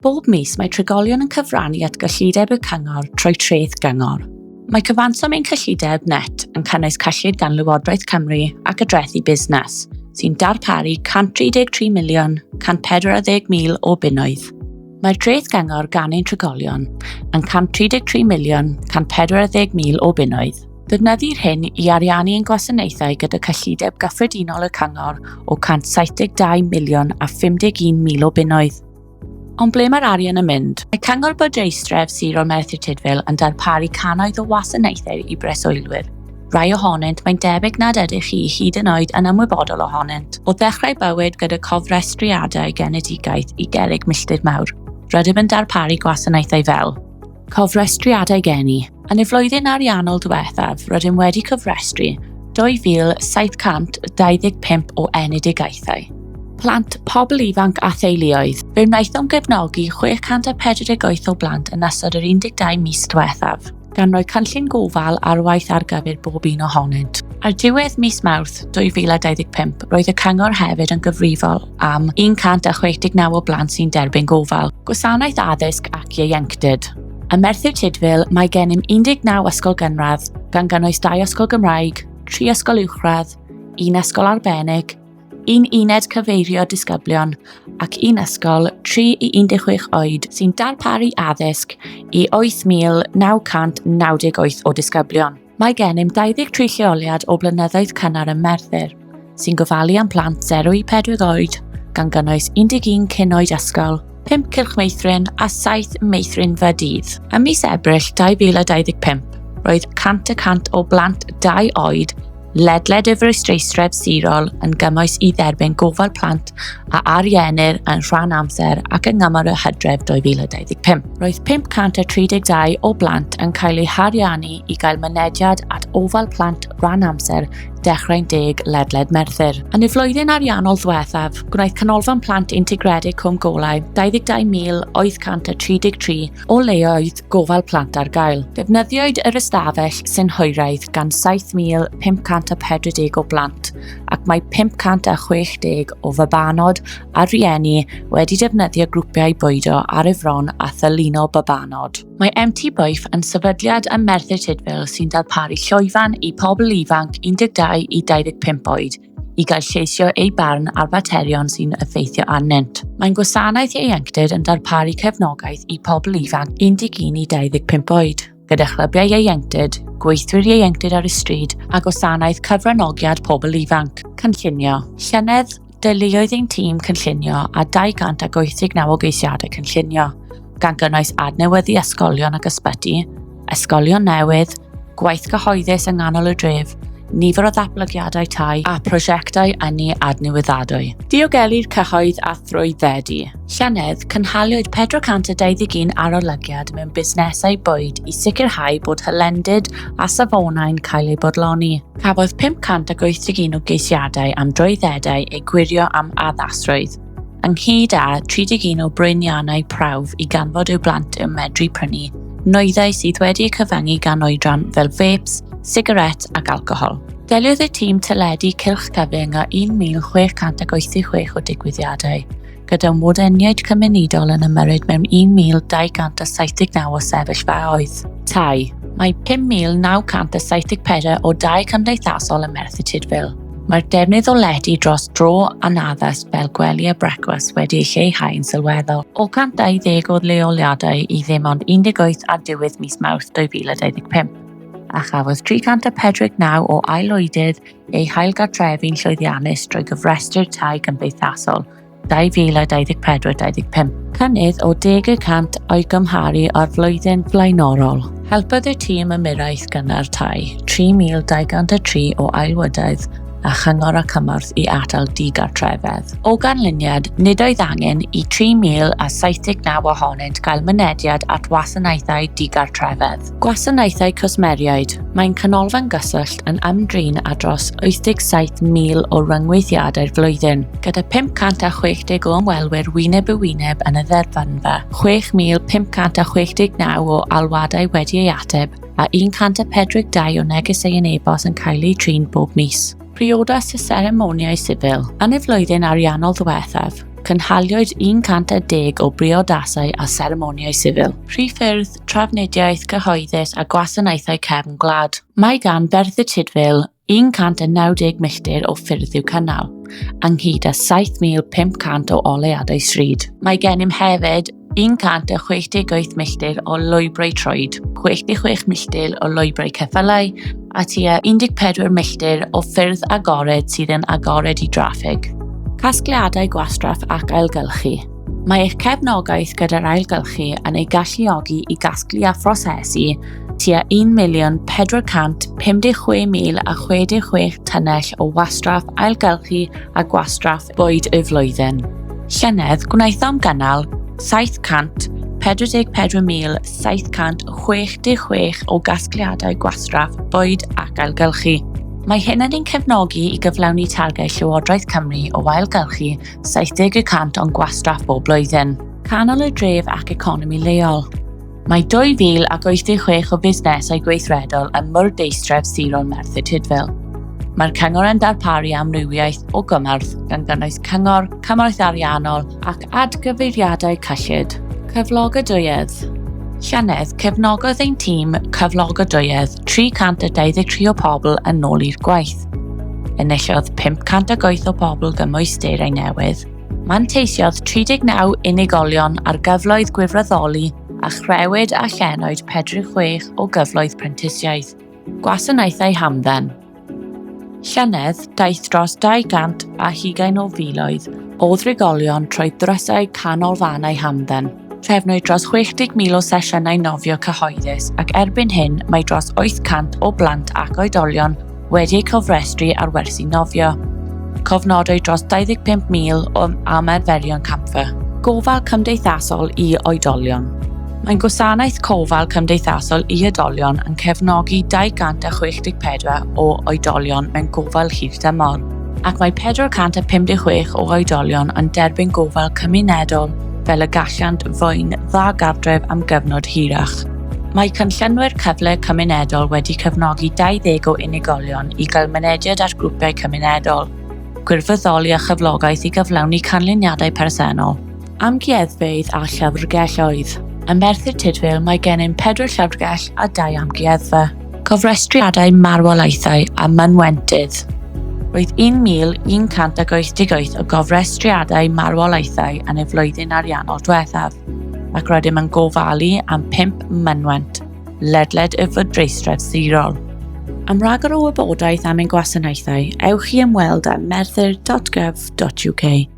Bob mis mae trigolion yn cyfrannu at gyllideb y cyngor trwy treth gyngor. Mae cyfanswm ein cyllideb net yn cynnwys cyllid gan Lywodraeth Cymru ac ardrethi busnes, sy'n darparu 133 miliwn 140 mil o bunnoedd. Mae'r dreth gyngor gan ein trigolion yn 133 miliwn 140 mil o bunnoedd. Defnyddir hyn i ariannu ein gwasanaethau gyda cyllideb gyffredinol y cyngor o 172 miliwn a 51 mil o bunnoedd. Ond ble mae'r arian yn mynd? Mae Cyngor Bwrdeistref Sirol Merthyr Tudful yn darparu cannoedd o wasanaethau i breswylwyr. Rhai ohonynt mae'n debyg nad ydych chi hyd yn oed yn ymwybodol ohonynt. O ddechrau bywyd gyda cofrestriadau genedigaeth i gerrig milltir mawr, rydym yn darparu gwasanaethau fel. Cofrestriadau geni. Yn y flwyddyn ariannol diwethaf, rydym wedi cofrestru 2,725 o enedigaethau. Plant, pobl ifanc a theuluoedd. Fe wnaethom gefnogi 648 o blant yn ystod yr 12 mis diwethaf, gan roi cynllun gofal ar waith ar gyfer bob un ohonynt. Ar diwedd mis Mawrth 2025, roedd y Cyngor hefyd yn gyfrifol am 169 o blant sy'n derbyn gofal, gwasanaeth addysg ac ieuenctid. Ym Merthyr Tudful, mae gennym 19 ysgol gynradd, gan gynnwys dau ysgol Gymraeg, tri ysgol uwchradd, un ysgol arbennig, un uned cyfeirio disgyblion ac un ysgol 3 i 16 oed sy'n darparu addysg i 8,998 o disgyblion. Mae gennym 23 lleoliad o blynyddoedd cynnar ym Merthyr, sy'n gofalu am plant 0 i 4 oed, gan gynnwys 11 cyn oed ysgol, 5 cylch meithrin a 7 meithrinfa dydd. Ym mis Ebrill 2025, roedd 100 y cant o blant 2 oed ledled y fwrdeistref sirol yn gymwys i dderbyn gofal plant a ariennir yn rhan amser ac yng Nghymru y Hydref 2025. Roedd 532 o blant yn cael eu hariannu i gael mynediad at ofal plant rhan amser Dechrau'n Deg ledled Merthyr. Yn y flwyddyn ariannol ddiwethaf, gwnaeth Canolfan Plant Integredig Cwm Golau 22,833 o leoedd gofal plant ar gael. Defnyddiwyd yr ystafell synhwyraidd gan 7,540 o blant ac mae 560 o fabanod a rhieni wedi defnyddio grwpiau bwydo ar y fron a thylino babanod. Mae MT Boeth yn sefydliad ym Merthyr Tudful sy'n darparu llwyfan i pobl ifanc 12 i 25 oed i gael lleisio eu barn ar faterion sy'n effeithio arnynt. Mae'n gwasanaeth ieuenctid yn darparu cefnogaeth i pobl ifanc 11 i 25 oed, gyda chlybiau ieuenctid, gweithwyr ieuenctid ar y stryd a gwasanaeth cyfranogiad pobl ifanc. Cynllunio. Llynedd, deuluoedd ein tîm cynllunio a 289 o geisiadau cynllunio, gan gynnwys adnewyddu ysgolion ac ysbyty, ysgolion newydd, gwaith cyhoeddus yng nghanol y dref, nifer o ddatblygiadau tai a phrosiectau ynni adnewyddadwy. Diogelu'r cyhoedd a thrwyddedu. Llynedd, cynhaliwyd 421 arolygiad mewn busnesau bwyd i sicrhau bod hylendid a safonau'n cael eu bodloni. Cafodd 581 o geisiadau am drwyddedau eu gwirio am addasrwydd, ynghyd â 31 o bryniannau prawf i ganfod yw blant yn medru prynu nwyddau sydd wedi eu cyfyngu gan oedran fel vapes, sigaréts ac alcohol. Deliodd y tîm teledu cylch cyfyng â 1,686 o digwyddiadau, gyda mwdeniaid cymunedol yn ymyrryd mewn 1,279 o sefyllfaoedd. Tai. Mae 5,974 o dai cymdeithasol ym Merthyr Tudful. Mae'r defnydd o lety dros dro anaddas fel gwely a brecwast wedi ei lleihau'n sylweddol, o 120 o leoliadau i ddim ond 18 ar diwedd mis Mawrth 2025, a chafodd 349 o aelwydydd eu hailgartrefu'n llwyddiannus drwy gofrestr tai gymdeithasol 2024-25. Cynnydd o 10 y cant o'i gymharu â'r flwyddyn flaenorol. Helpodd y tîm ymyrraeth gynnar tai 3,203 o aelwydydd a chyngor a chymorth i atal digartrefedd. O ganlyniad, nid oedd angen i 3,079 ohonynt gael mynediad at wasanaethau digartrefedd. Gwasanaethau cwsmeriaid. Mae'n canolfan gyswllt yn ymdrin â dros 87,000 o ryngweithiadau'r flwyddyn, gyda 560 o ymwelwyr wyneb i wyneb yn y dderbynfa, 6,569 o alwadau wedi ei ateb, a 142 o negeseuon e-bost yn cael eu trin bob mis. Priodas a seremonïau sifil. Yn y flwyddyn ariannol ddiwethaf, cynhaliwyd 110 o briodasau a seremonïau sifil. Priffyrdd, trafnidiaeth gyhoeddus a gwasanaethau cefn gwlad. Mae gan Ferthyr Tudful 190 milltir o ffyrdd i'w cynnal, ynghyd â 7,500 o oleuadau stryd. Mae gennym hefyd 168 milltir o lwybrau troed, 66 milltir o lwybrau ceffylau a tua 14 milltir o ffyrdd agored sydd yn agored i draffig. Casgliadau gwastraff ac ailgylchu. Mae eich cefnogaeth gyda'r ailgylchu yn ei galluogi i gasglu a phrosesu tua 1,456,066 tunnell o wastraff ailgylchu a gwastraff bwyd y flwyddyn. Llynedd, gwnaethom gynnal 744,766 o gasgliadau gwastraff bwyd ac ailgylchu. Mae hyn yn ein cefnogi i gyflawni targed Llywodraeth Cymru o ailgylchu 70 y cant o'n gwastraff bob blwyddyn. Canol y dref ac economi leol. Mae 2,086 o fusnesau gweithredol ym mwrdeistref sirol Merthyr Tudful. Mae'r cyngor yn darparu amrywiaeth o gymorth gan gynnwys cyngor, cymorth ariannol ac atgyfeiriadau cyllid. Cyflogadwyedd. Llynedd, cefnogodd ein tîm cyflogadwyedd 323 o pobl yn ôl i'r gwaith. Enillodd 508 o bobl gymwysterau newydd. Manteisiodd 39 unigolion ar gyfloedd gwirfoddoli a chrëwyd a llenwyd 46 o gyfloedd prentisiaeth. Gwasanaethau hamdden. Llynedd, daeth dros 200 a hugain o filoedd o ddrigolion trwy ddrysau canolfannau hamdden. Trefnwyd dros 60,000 o sesiynau nofio cyhoeddus ac erbyn hyn mae dros 800 o blant ac oedolion wedi eu cofrestru ar wersi nofio. Cofnodwyd dros 25,000 o ymarferion campfa. Gofal cymdeithasol i oedolion. Mae'n gwasanaeth cofal cymdeithasol i oedolion yn cefnogi 264 o oedolion mewn gofal hirdymor, ac mae 456 o oedolion yn derbyn gofal cymunedol fel y gallant fyw'n dda gartref am gyfnod hirach. Mae cynllunwyr cyfle cymunedol wedi cefnogi 20 o unigolion i gael mynediad at grwpiau cymunedol, gwirfoddoli a chyflogaeth i gyflawni canlyniadau presennol. Amgueddfeydd a llyfrgelloedd. Ym Merthyr Tudful mae gennym pedwar llyfrgell a dau amgueddfa. Cofrestriadau marwolaethau a mynwentydd. Roedd 1,188 o gofrestriadau marwolaethau yn y flwyddyn ariannol diwethaf, ac rydym yn gofalu am pump mynwent ledled y fwrdeistref sirol. Am ragor o wybodaeth am ein gwasanaethau, ewch i ymweld â merthyr.gov.uk.